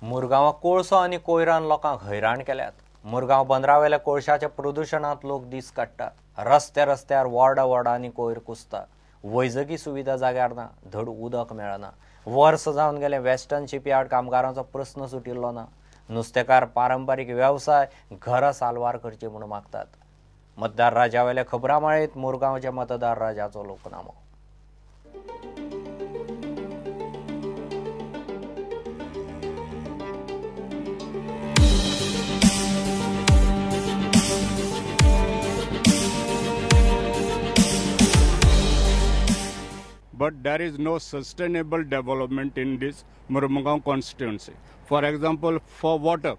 मुरगांवां कोळसो आनी कोयरान लोकांक हैराण केल्यात. मुरगांव बंदरावेल्या कोळशाच्या प्रदुशणांत लोक दीस काडटात. रस्त्या रस्त्यार वॉर्डा वॉर्डांनी कोयर कुसता. वैजकी सुविधा जाग्यार ना, धड उदक मेळना. वर्स जावन गेलें वेस्टर्न शिपयार्ड कामगारांचो प्रस्न सुटिल्लो ना. नुस्तेकार पारंपारीक वेवसाय घरां साल्वार करची म्हूण मागतात. मतदार राजावेल्या खबरां माळेंत मुरगांवच्या मतदार राजाचो लोकनामो. But there is no sustainable development in this Mormugao constituency. For example, for water.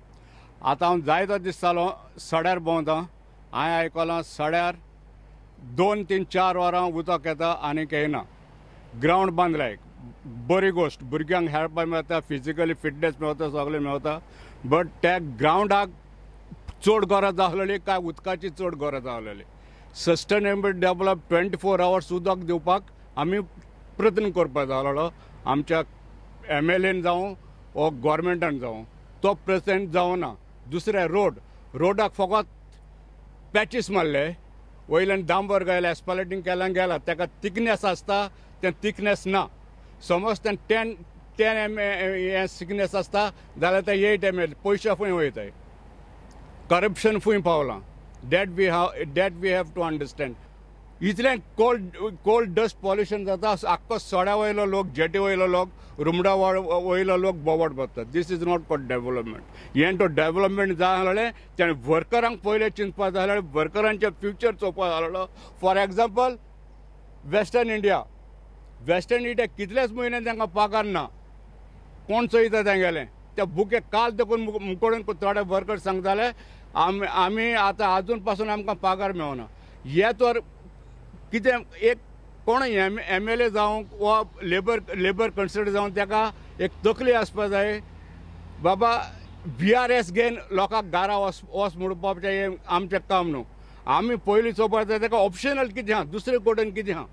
आतां हांव जायतो दीस जालो सड्यार भोंवता. हांवें आयकलां सड्यार 2, 3, 4 वरां उदक येता आनीक येना. ग्रावंड बांदला एक बरी गोश्ट, भुरग्यांक हेल्प मेळटा, फिजिकली फिटनेस मेळटा, सगळें मेळटा. बट त्या ग्रावंडाक चड गरज आसलेली काय उदकाची चड गरज आसलेली. सस्टेनेबल डेवलप 24 आवर्स उदक दिवपाक आमी प्रयत्न करपाक जालो. आमच्या MLAन जावं वो गोवोरमेंटान जावं तो प्रेजेंट जावना. दुसरें रोड, रोडाक फकत पॅचीस मारले, वयल्यान डांबर घायले, एस्पालेटींग केल्यान गेला. ताका थिकनेस आसता तें थिकनेस ना. समज तें 10 mm हें थिकनेस आसता जाल्यार तें 8 mm. पयशे खंय वयताय, करप्शन खंय पावलां. That we have to understand. इतलें कोल्ड डस्ट पॉल्युशन जाता. आख्खो सड्या वयलो लोक, जेटी वयलो लोक, रुमडा वयलो लोक बोवाट बसतात. This is not for development. हें तो डेवलपमेंट जाय आसलें तेणें वर्करांक पयलें चिंतपा जाय आसलें, वर्करांचें फ्युचर चोवपा जाय आसलो. For example western India, western India कितलेच म्हयने तांकां पगार ना. कोण चोयता तेंगेलें? त्या बुके काल देखून मुकोडून थोडे वर्कर सांगताले आमी आतां आजून पासून आमकां पगार मेळना. हे तर कितें एक कोण MLA जावं वा लेबर कन्सिडर जावं ताका एक तकली आसपा जाय. बाबा VRS घेवन लोकांक घरा वच म्हणपाचें हें आमचें काम न्हू. आमी पयलीं चोवपाक जाय ताका ऑप्शनल कितें आहा, दुसरे कडेन कितें आहा,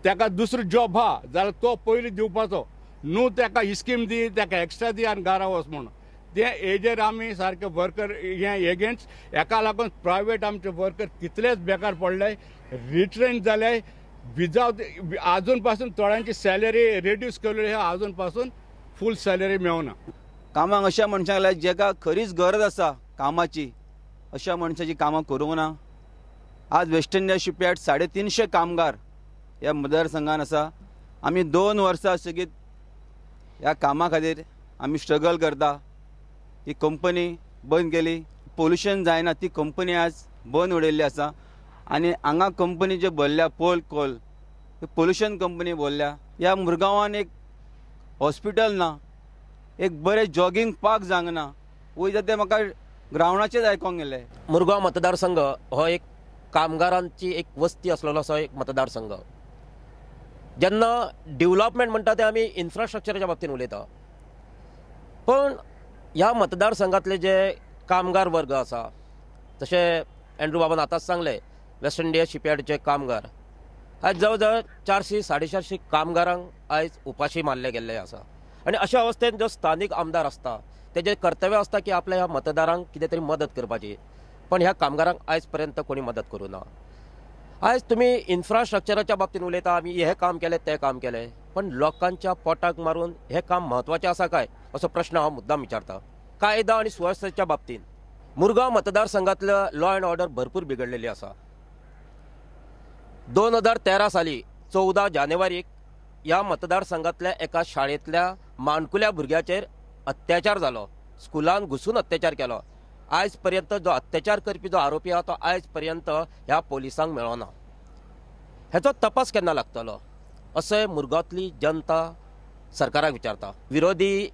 ताका दुसरो जॉब आहा जाल्यार तो पयलीं दिवपाचो न्हू. ताका स्कीम दी, ताका एक्स्ट्रा दी आनी घरा वच म्हूण. ते हेजेर आमी सारके वर्कर हे एगेन्स्ट. हेका लागून प्रायवेट आमचे वर्कर कितलेच बेकार पडले, रिट्रेन जाले. विदावट आजून पासून थोड्यांची सॅलरी रिड्यूस केलेली आहा, आजून पासून फूल सॅलरी मेळना. कामाक अशा मनशांक लाय जेका खरीच गरज आसा कामाची, अशा मनशाची कामां करूंक ना. आज वेस्ट इंडिया शिपयार्ड 350 कामगार ह्या मतदारसंघान आसा. आमी 2 वर्सां सेगीत ह्या कामा खातीर आमी स्ट्रगल करता. ही कंपनी बंद केली, पोल्युशन जायना ती कंपनी आज बंद उडयल्ली आसा. आनी हांगा कंपनी जे भरल्या पोल कोल पोल्युशन कंपनी भरल्या. ह्या मुरगांवान एक हॉस्पिटल ना, एक बरें जॉगींग पार्क जावंक ना. वयता तें म्हाका ग्रावंडाचेर आयकोंक गेलें. मुरगांव मतदारसंघ हो एक कामगारांची एक वस्ती आसलेलो असो एक मतदारसंघ. जेन्ना डेवलपमेंट म्हणटा तें आमी इन्फ्रास्ट्रक्चराच्या बाबतीन उलयता, पण ह्या मतदारसंघातले जे कामगार वर्ग आसा, जशें एंड्रू बाबान आतांच सांगलें, वेस्ट इंडिया शिपयार्डचे कामगार आयज जवळ जवळ 400, 450 कामगारांक आयज उपाशी मारले गेल्ले आसा. आनी अशा अवस्थेन जो स्थानीक आमदार आसता तेजें कर्तव्य आसता की आपल्या ह्या मतदारांक कितें तरी मदत करपाची, पण ह्या कामगारांक आयज पर्यंत कोणी मदत करूं ना. आयज तुमी इन्फ्रास्ट्रक्चराच्या बाबतीन उलयता, आमी हें काम केलें तें काम केलें, पण लोकांच्या पोटाक मारून हें काम म्हत्वाचें आसा काय असो प्रश्न हांव मुद्दाम विचारता. कायदा आनी सुवेवस्थेच्या बाबतीन मुरगांव मतदारसंघातलं लॉ एंड ऑर्डर भरपूर बिगडलेली आसा. 2013 साली 14 जानेवारीक ह्या मतदारसंघातल्या एका शाळेंतल्या माणकुल्या भुरग्याचेर अत्याचार जालो, स्कुलान घुसून अत्याचार केलो. आयज पर्यंत जो अत्याचार करपी जो आरोपी आहा तो आयज पर्यंत ह्या पोलिसांक मेळना. हेचो तपास केन्ना लागतलो अशें मुरगांवतली जनता सरकाराक विचारता. विरोधी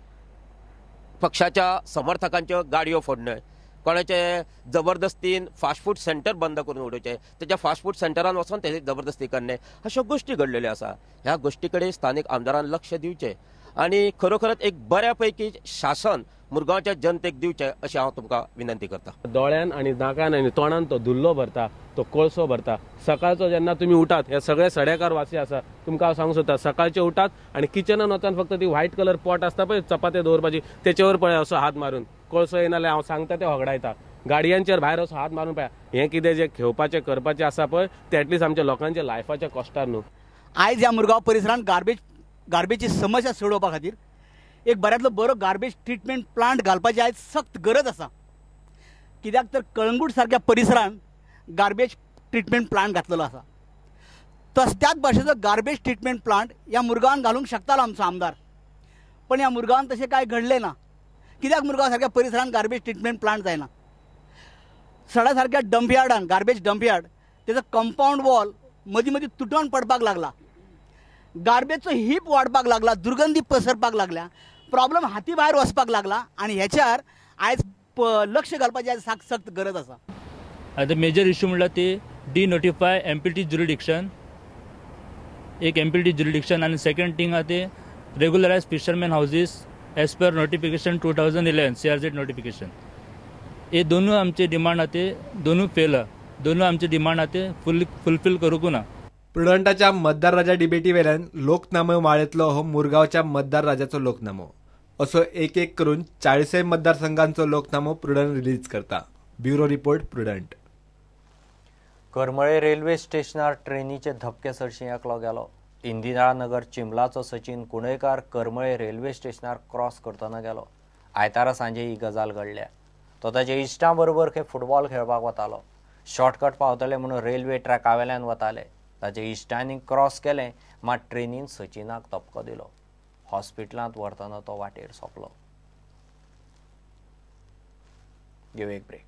पक्षाच्या समर्थकांच्यो गाडयो फोडणें, कोणाचे जबरदस्तीन फास्ट फूड सेंटर बंद करून उडोवचें, तेच्या फास्ट फूड सेंटरान वचून तेजे जबरदस्ती करणे, अश्यो गोश्टी घडलेल्यो आसा. ह्या गोश्टी कडेन स्थानीक आमदारान लक्ष दिवचें आनी खरोखरच एक बऱ्या पैकी शासन मुरगांवच्या जनतेक दिवचें अशें हांव तुमकां विनंती करता. दोळ्यान आनी नाकान आनी तोंडान तो धुल्लो भरता, तो कोळसो भरता. सकाळचो जेन्ना तुमी उठात, हे सगळे सड्याकार वासी आसा, तुमकां हांव सांगूंक सोदता, सकाळचे उठात आनी किचनान वचान फक्त ती व्हायट कलर पॉट आसता पळय चपाते दवरपाची, तेचेवर पळय असो हात मारून कोळसो येना जाल्यार हांव सांगता ते होगडायता. गाडयांचेर भायर असो हात मारून पळय, हें कितें जें घेवपाचें करपाचें आसा पळय तें एटलिस्ट आमच्या लोकांच्या लायफाच्या कॉस्टार न्हू. आयज ह्या मुरगांव परिसरांत गार्बेजची समस्या सोडोवपा खातीर एक बऱ्यांतलो बरो गार्बेज ट्रिटमेंट प्लांट घालपाची आयज सक्त गरज आसा. कित्याक तर कळंगूट सारक्या परिसरान गार्बेज ट्रिटमेंट प्लांट घातलेलो आसा. तस त्याच भाशेचो गार्बेज ट्रिटमेंट प्लांट ह्या मुरगांवान घालूंक शकतालो आमचो आमदार, पण ह्या मुरगांवान तशें कांय घडलें ना. कित्याक मुरगांव सारक्या परिसरान गार्बेज ट्रिटमेंट प्लांट जायना? सडा सारक्या डंपयार्डान, गार्बेज डंपयार्ड, तेजो कंपावंड वॉल मदीं मदीं तुटोन पडपाक लागला, गार्बेजचो हीप वाडपाक लागला, दुर्गंधी पसरपाक लागल्या, प्रॉब्लम हाती भायर वचपाक लागला आनी हेच्यार आयज लक्ष घालपाची आयज सक्त गरज आसा. आतां मेजर इश्यू म्हणल्यार ती डिनोटिफाय एमपीटी ज्युरिडिक्शन, एक एमपीटी ज्युरिडिक्शन आनी सेकंड थिंग आहा ते regularise fisherman houses as per notification 2011 CRZ notification. हे दोनूय आमचे डिमांड आहा ते दोनूय फेल आहा, दोनूय आमचे डिमांड आहा ते फुलफील करूंक ना. प्रुडंटाच्या मतदार राजा डिबेटी वेल्यान लोकनामो माळेंतलो हो मुरगांवच्या मतदार राजाचो लोकनामो असो एक एक करून 40 मतदारसंघांचो लोकनामो प्रुडंट रिलीज करता. Bureau report, Prudent. Karmale railway स्टेशनार ट्रेनीचे धपके सरशी एकलो गेलो. इंदिरानगर चिंबलाचो सचिन कुणयकार करमळे रेल्वे स्टेशनार क्रॉस करतना गेलो. आयतारा सांजे ही गजाल घडल्या. तो ताच्या इश्टां बरोबर खंय फुटबॉल खेळपाक वतालो. शॉर्टकट पावतले म्हणून रेल्वे ट्रॅका वेल्यान वताले. ताच्या इश्टांनी क्रॉस केलें, मात ट्रेनीन सचिनाक धपको दिलो. हॉस्पिटलांत व्हरतना तो वाटेर सोंपलो. घेवया एक ब्रेक.